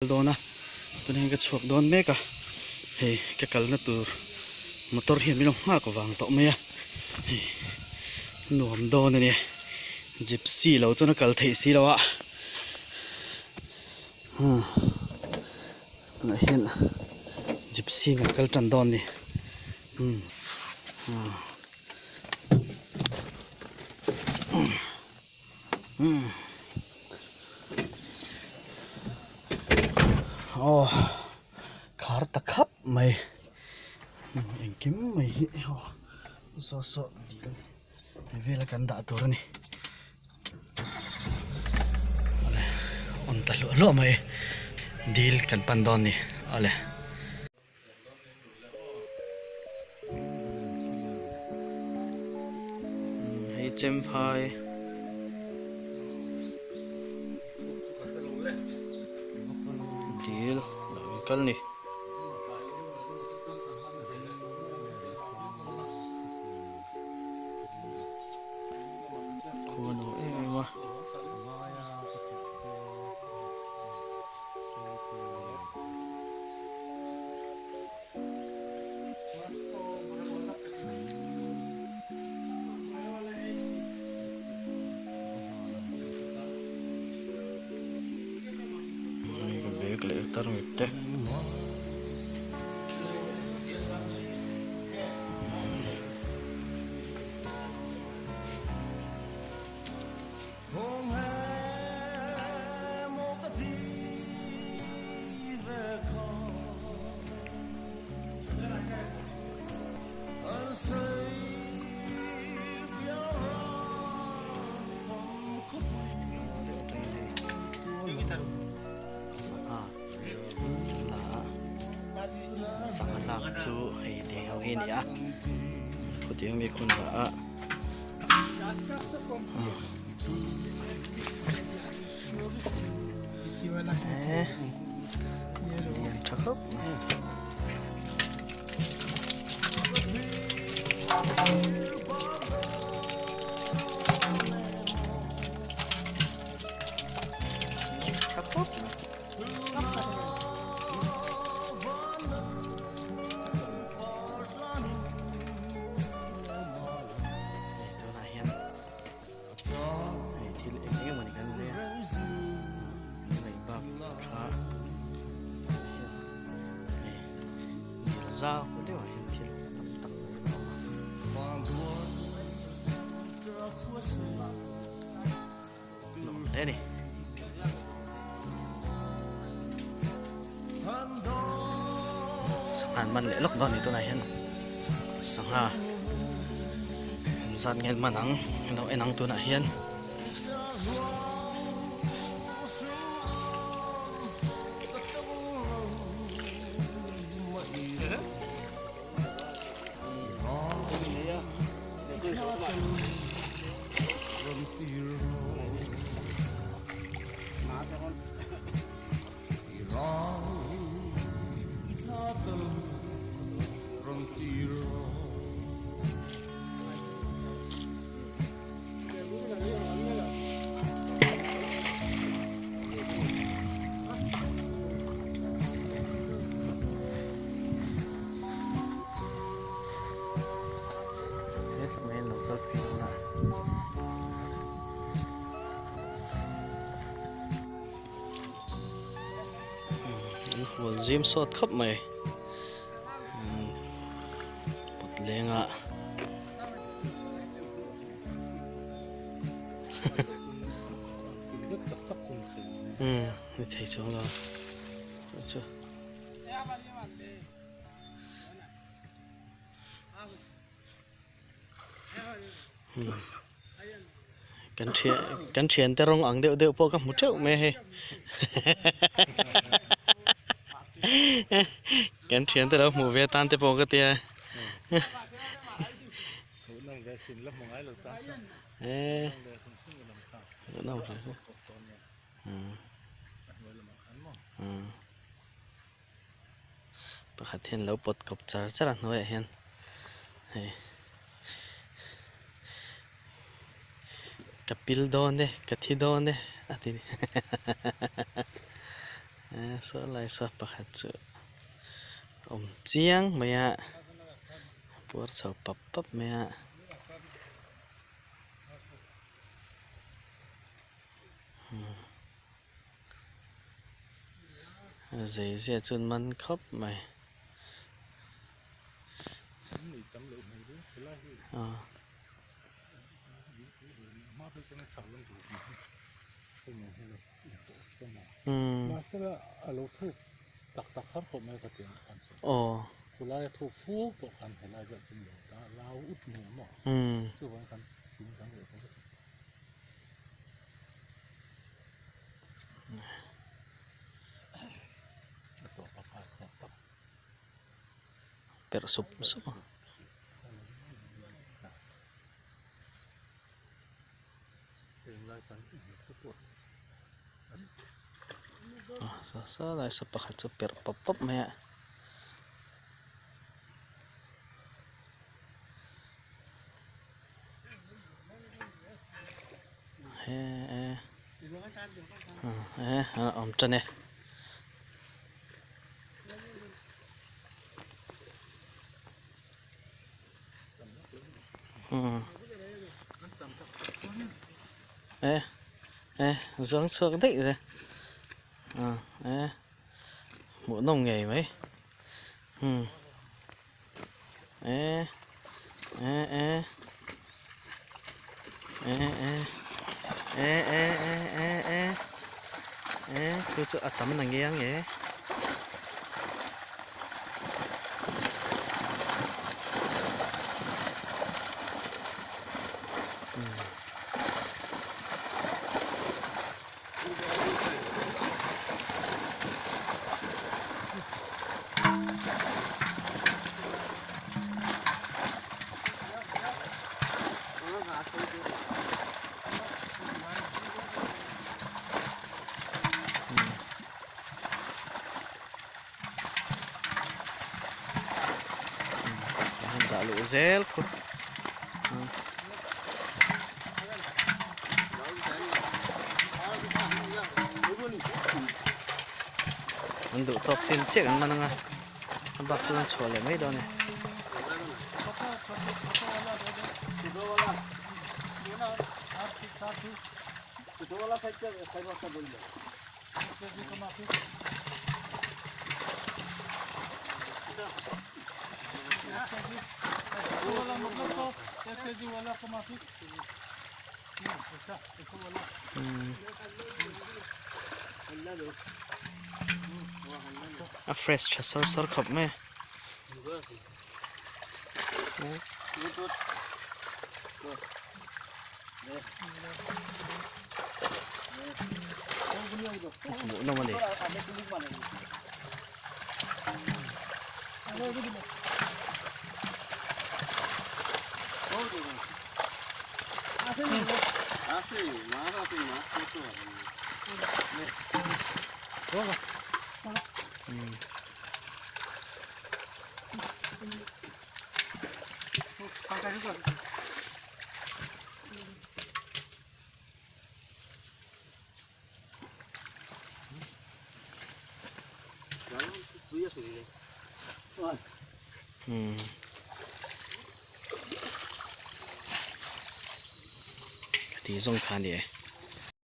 Dawn a, tunah hian ka chhuak dawn mek a, hei ka kalna tur motor hian min lo nghak vang tawh mai a, hei nuam dawn a nia, gypsy lo chuan a kal theih si lo a, umm tunah hian gypsy in kan kal tan dawn a ni umm umm umm. Aw khar ta khap mai engkim mai hi aw saw saw dil hei vela kan dah tur a ni awle on ta hluah hluah mai dil kan pan dawn a ni awle. Hei Chemphai dil lo in kal ni. Khua no em em a. Bag leh tarmit te. Sangha la sangha lak chu hei tiang ho hi a ni a khawtiang mi khun dah a. Lian tha khawp mai. Tha khawp mai. Hei tunah hian hei thil eng eng emawni kan lei a an lei bak kha hei dil zau deuhah hian thil tam tak mai a awm a nuam hle a ni. Sangha an man leh lawk dawn a ni tunah hian sangha zat nge an man ang an lo en ang tunah hian. An hual zim sawt khawp mai pawt leng ah ni thei chuang lo chu. Kan thian kan thiante rawng ang deuh deuh pawh ka hmu teuh mai a hei kan thiante lo hmuh ve atan te pawh ka tia Pakhat hian lo pawt kawp char char a hnuaiah hian hei ka pil dawn e ka thi dawn e a ti ni Saw lai saw pakhat chu awm chiang mai a puar chho pap pap mai a. Zei zia chuan man khawp mai. Perh sup sup a. Saw saw lai saw pakhat chu perh pawp pawp mai a. He e a awm tan e. E e zawng chhuak daih le e hmuh nawm ngei mai umm e e e e e e e e e e chu chu a tam na ngiang e. Dah luh zel khu. An duh tawk chin chiah an man anga a bak chu an chhuah leh mai dawn e. A fresh tha sawr sawr khawp mai a. Hmuh nawm a ni. Ti zawng kha a ni e.